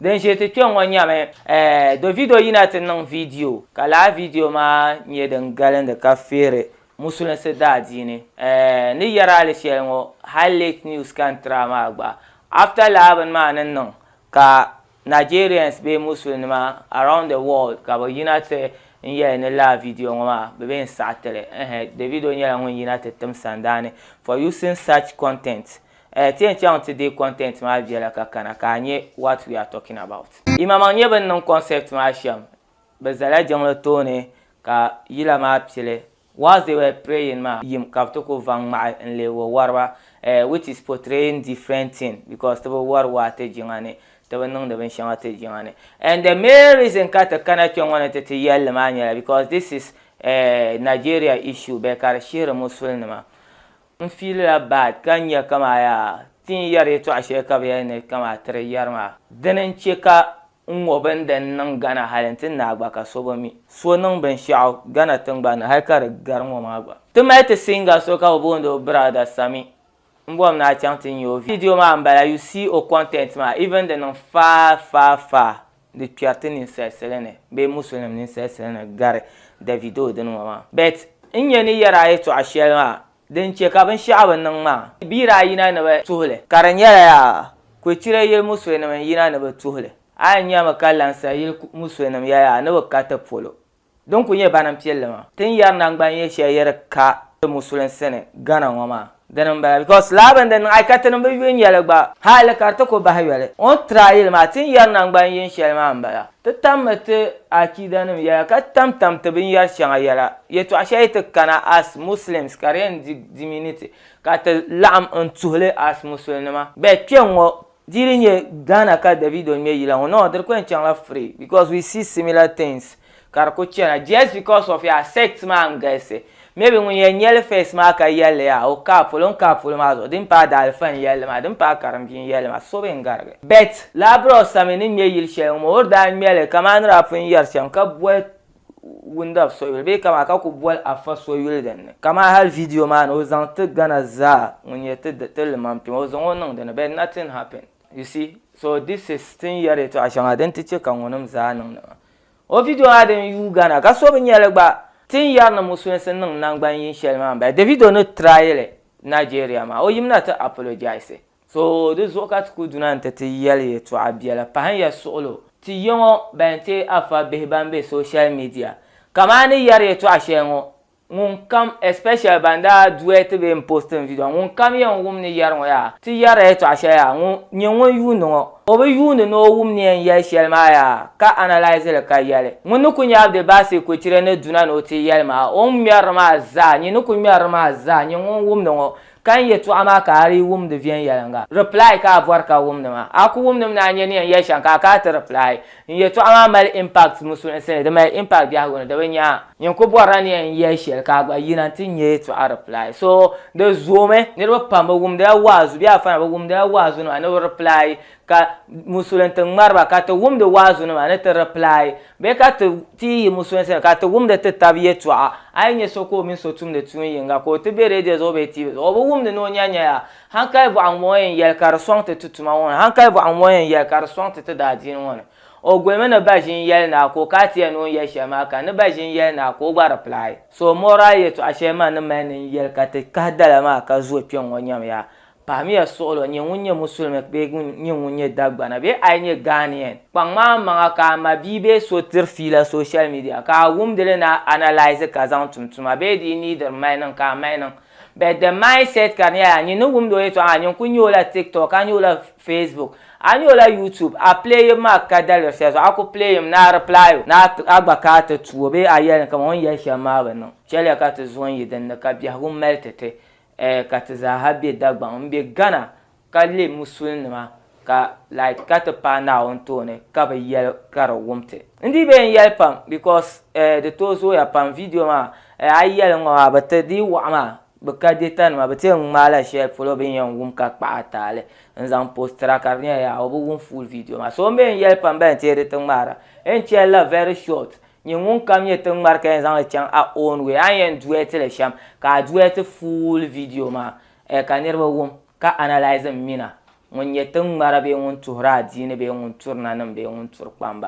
Din ʒe ti kpe ŋɔ nyɛmi, Davido yina ti niŋ vidiyo ka lala vidiyo maa nyɛ din galindi ka feeri musulinsi daadiini. N ni yɛri a li shɛli ŋɔ hali late news ka n tiri a maa gba. After lala bini maa ni niŋ ka Nigerians bee musulinima around the world ka bɛ yina ti n yɛli ni lala vidiyo ŋɔ maa bɛ bee n-saɣi ti li. Ɛhɛ Davido nyɛla ŋun yina ti tim sandaani for using such content Eh, ti yɛn chaŋ ti deei content maa biɛla ka kana ka a nya what we are talking about. Yimaŋmaŋ nyɛ bɛ ni niŋ concept maa shɛm. Bɛ zala jiŋli tooni ka yila maa pili. Whilst they were praying maa yim ka bɛ ti ku va ŋmahi n-leegi o wariba eh, which is portraying different thing because ti bi wari waa ti jiŋa ni, ti bi niŋdi binshɛŋa ti jiŋa ni. And the main reason ka ti kana kpe ŋɔ ni ti ti yɛli li maa nyɛla because this is eh, Nigeria issue bɛ ka di shihiri musulinima. N fiilila bad ka nya kaman yaa ti ni yɛri yɛtɔɣ shɛli ka bɛ yɛli ni kaman ti di yɛri maa. Dini n-che ka n ŋɔ bini din niŋ Ghana hali nti naai gba ka so bi mi. So niŋ binshɛɣu Ghana tiŋgbani ni hali ka di gari ŋɔ maa gba. Ti mali ti singer so ka bɛ booni o Brother Sami. M bɔmi ni a chaŋ ti nya o video maa m-bala, you see o content maa even di niŋ far far far di kpɛri ti ninsalisili ni bee musulinim ninsalisili ni gari Davido dini ŋɔ maa. But n nya ni yɛri a yɛtɔɣa shɛli maa din che ka binshɛɣu bi niŋ maa bɛ daa yina ni bɛ tuhi li ka di nyɛla yaa Kuchire yili musulinim n-yina ni bɛ tuhi li. A yɛn nyami ka Lansa yili musulinim yɛli yaa ni bɛ ka ti polo. Din kuli nyɛ bana m-pilli maa. Ti ni yɛri naŋgban yɛl shɛli yɛri ka ti musulinsi ni Ghana ŋɔ maa, dini m-bala because lala bini din niŋ ayi ka tinim bi yuli nyɛli gba hali ka di ti ku bahi yoli. O ni try li maa ti ni yɛri naŋgban yin shɛli maa m-bala. Ti tammi ti akiidanim yɛla ka tamtam ti binyɛr shɛŋa yɛla. Yɛtɔɣ shɛli yi ti kana as Muslims ka di yɛn di diminiti ka ti laɣim n-tuhi li as musulinima. Bɛ kpe ŋ-ŋɔ Di di nyɛ Ghana ka Davido ŋmɛ yila ŋɔ no di ku yɛn chaŋla free because we see similar things ka di ku chana just because of yaa sect maa n galisi maybe ŋun yɛn nyɛli first maa ka yɛlli yaa o ka polo o ni ka polo maa zuɣu din paai daalifa n yɛlli maa din paai karimbia n yɛlli maa so bi n garigi but Labro Sami ni ŋmɛ yili shɛli ŋɔ maa o daa ŋmɛli kamani ni daa pun yɛri shɛm ka boli wundab so yuli bee kaman ka ku boli afa so yuli din ni. Kaman hali video maa ni o zaŋ ti Ghana zaa ŋun nyɛ ti ti limam kpɛma o zaŋ o niŋ dini but nothing happened you see so this is ti ni yɛri yɛtɔɣa shɛŋa din ti che ka ŋunim zaa niŋdi maa. O video maa din yuui Ghana ka so bi nyɛli gba ti ni yɛri ni musulinsi niŋ nangban yin shɛli maa m-bala Davido ni try li Nigeria maa o yimina ti apologize. So di zuɣu ka ti ku duna nti ti yɛli yɛtɔɣa biɛla pahin ya suɣilo. Ti yi ŋɔ ban ti afa bihi ban be social media kamani ni yɛri yɛtɔɣa shɛli ŋɔ ŋun kam especially ban daa duet bee n post n video ŋun kam yɛn wum ni yɛri ŋɔ yaa ti yɛrila yɛtɔɣa shɛli yaa ŋun nyɛ ŋun yuundi ŋɔ o bi yuundi ni o wum ni yɛn yɛli shɛli maa yaa ka analyse li ka yɛli ŋun ni ku nyɛ Abdulbasir Kuchire ni duna ni o ti yɛli maa o ni ŋmɛri li maa zaa nyɛ ni ku ŋmɛri li maa zaa nyɛ ŋun wumdi ŋɔ Ka n yɛtɔɣa maa ka a dii wumdi viɛnyɛliŋga? Reply ka a bɔri ka wumdi maa. A ku wumdimi ni a nya ni yɛn yɛli shɛm ka a kana ti reply. N yɛtɔɣa maa mali impact musulinsi ni, di mali impact biɛhigu ni, di bi nya. Nyin ku bɔrila ni yɛn yɛli shɛli ka a gba yina nti nya yɛtɔɣa reply. So di zoomi niriba pam bɛ wumdila waazu bee afana bɛ wumdila waazunima ni bɛ reply ka musulinti ŋmariba ka ti wumdi waazunima ni ti reply bee ka ti ti yi musulinsi ni ka ti wumdi ti tab yɛtɔɣa. A yi nya so ka o mini so tumdi tuun yiŋga ka o ti be radio zuɣu bee TV zuɣu, o bi wumdi ni o nya nyaya. Hankali bɔɣu ŋ-bɔŋɔ yɛn yɛli ka di sɔŋ ti ti tuma ŋɔ ni, hankali bɔɣu ŋ-bɔŋɔ yɛn yɛli ka di sɔŋ ti ti daadiini ŋɔ ni. O gulimi ni ba ʒi n-yɛli naa ka o ka ti yɛli ni o ni yɛli shɛli maa ka ni ba ʒi n-yɛli naa ka o gba reply. So moral yɛtɔɣa shɛli maa ni mali ni n-yɛli ka ti kahi dala maa ka zo kpe ŋ-ŋɔ nyamiya. Pahimiya suɣilo nyɛ ŋun nyɛ Musulimi bee nyɛ ŋun nyɛ Dagbana bee a yi nyɛ Ghanaian. Kpaŋ maa maŋa ka a ma bia bee so tiri fiila social media ka a wumdi li ni a analyse ka zaŋ tum tuma bee di yi neediri mali niŋ ka a mali niŋ. But the mindset ka di nyɛla nyin ni wumdi o yɛltɔɣa maa nyin kuli nya o la TikTok, a nya o la Facebook, a nya o la YouTube, a play yim maa ka daliri shɛli zuɣu a ku play yim ni a reply o ni a gba ka a ti tu o bee a yɛli ni kaman o ni yɛli shɛm maa bi niŋ. Chɛliya ka ti zo n-yi din ni ka biɛhigu mali ti ti. Eh ka ti zaaha be Dagbaŋ m be Ghana ka leei musulinima ka like ka ti paai Naawuni tooni ka bi yɛli ka di wum ti. N dii bee n yɛli pam because eh di tooi zooya pam video maa eh a yi yɛli ŋɔ maa bi ti di yi waɣa maa bi ka data nima bi ti yɛn ŋmaai la shɛli polo bɛ ni yɛn wum ka kpahi a taali n zaŋ postira ka di nyɛla yaa o bi wum full video maa so n bee n yɛli pam bala n ti di ti ŋmaara n chɛli la very short Nyin ŋun kam nyɛ ti ŋmari ka yɛn zaŋ li chaŋ a own way, a ni yɛn duet li shɛm, ka a duet full video maa eh, ka niriba wum ka analyse m mina. Ŋun nyɛ tiŋ ŋmara bee ŋun tuhiri adiini bee ŋun turi nanim bee ŋun turi kpamba.